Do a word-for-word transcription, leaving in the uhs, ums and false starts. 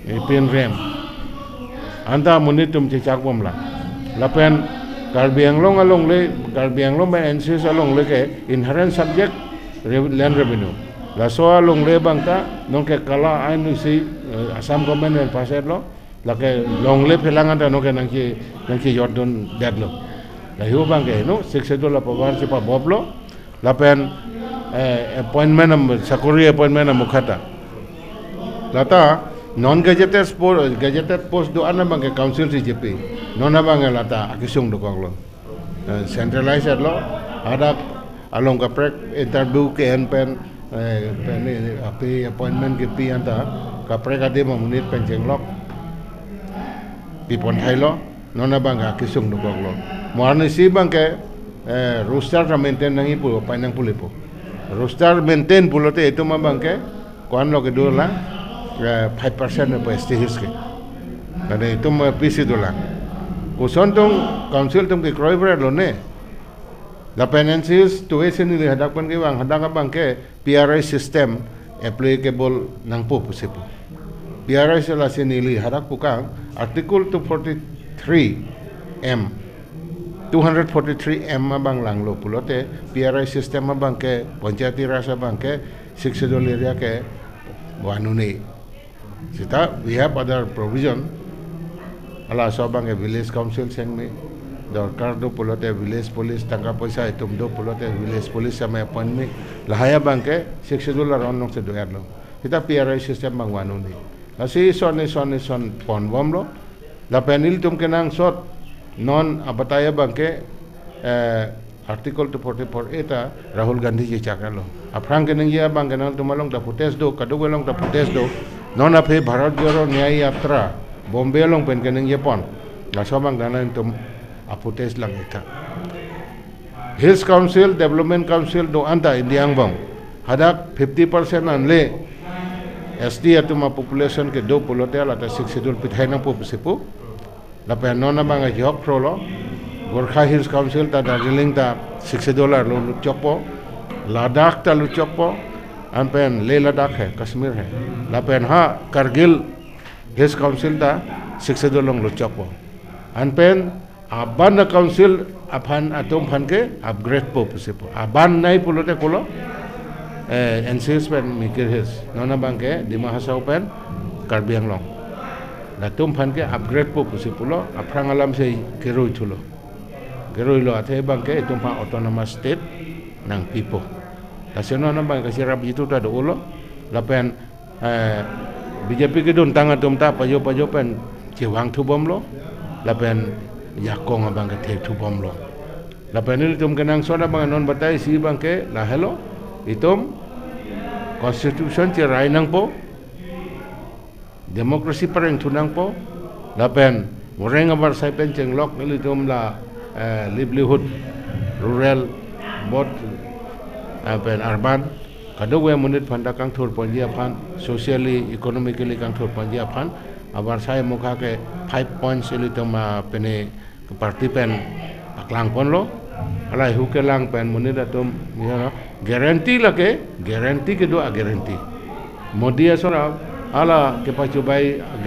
Ipin rem. Anta monit atum chechak bomlang. Lapen Karbi Anglong alongle, Karbi Anglong pen N C Hills alongle ke inherent subject re-, land revenue. Laso alongle abang ta nonke kala ain isi, eh, Assam government pen pass-etlo. Lake longle phelang anta nonke nangke, nangkejotdun detlo. Lahei abang ke, no, Sixth Schedule apower chepaboplo. Lapen, eh, appointment am-, sakori appointment amokha ta. Lata non gazetted post, gazetted post do-an abang ke council si chepi. Non abang ke lata akesung dokoklo. Eh, centralized lo, hadak along kaprek interview ke-en pen, eh, pen ni api appointment kepi anta kaprek adim amonit pen chenglok pipon thailo. Non abang ke akesung dokoklo. Mo arnisi abang ke, eh, roster ta maintain nangji pu, pai nang pu lepo. Roster maintain pulote itum abang ke, ko-anlo kedo la, eh, five percent pu S T Hills ke. Tadi itum, eh, P C dolang. Koson atum council atum kekroi bra lone. Lapen N C Hills two A si neli hadak pen kevang hadak abang ke P R I system applicable nangpo pusi pu. P R I si lasi neli hadak pu kang Article two forty-three M, two hundred forty-three M abang langlo pulote P R I system abang ke Panchayati Raj abang ke Sixth Schedule area ke vanone. Seta we have other provision. Halaso abang ke village council chengme. Dorkar do pulote village police, tangka poisa itum do pulote village police same appoint me. Lahei abang ke Sixth Schedule aron alongsi do-etlo. Seta P R I system abang vanone. Lasi ison ison ison ponbomlo. Lapen ilitum kenangsot non abatai abang ke, eh, Article two forty-four A ta Rahul Gandhi chechak-etlo. Aphrang keningje abang ke nangtum along ta protest do, kadokave along ta protest do. Non aphi Bharat Jodo Nyay Yatra, Bombay along pen keningjepon. Laso abang ta nangtum aprotest lang-ik tha. Hills Council, Development Council do-an ta India angbong. Hadak fifty percent anle S T atum apopulation kedo pulote lata Sixth Schedule pithai nangpo pusi pu. Lapen non abang ajok prolo. Gorkha Hills Council ta Darjeeling ta Sixth Schedule arlo lutchokpo. Ladakh ta lutchokpo. Anpen Leh Ladakh he, Kashmir he. Lapen ha Kargil Hills Council ta Sixth Schedule along lutchokpo. Anpen aban a-council aphan atum aphan ke upgrade po pusi pu. Aban nai pulote kolo, eh, N C Hills pen Mikir Hills. Non abang ke Dima Hasao pen Karbi Anglong. Latum aphan ke upgrade po pusi pulo, aphrang alamsi kerui thulo. Keruilo athe abang ke itum aphan autonomous state nangpipo. Lasi non abang ke chirap jitu ta do-olo. Lapen, eh, B J P keduntang atum ta pajo pajo pen chevang thubomlo. Lapen jakong abang ke thek thubomlo. Lapen ilitum kenangsot abang non batai si abang ke lahelo. Itum constitution cherai nangpo. Democracy pareng thu nangpo. Lapen moreng avarsai pen chenglok ilitum la, eh, livelihood, rural, both, eh, pen urban, kadokave amonit aphan ta kangthur ponji aphan, socially, economically kangthur ponji aphan avarsai amokha ke five points ilitum, ah, pene ke party pen paklang ponlo. Halahei kelang pen monit atum, you know, guarantee lake, guarantee kedo a-guarantee. Modi ason hala kepachobai a-guarantee.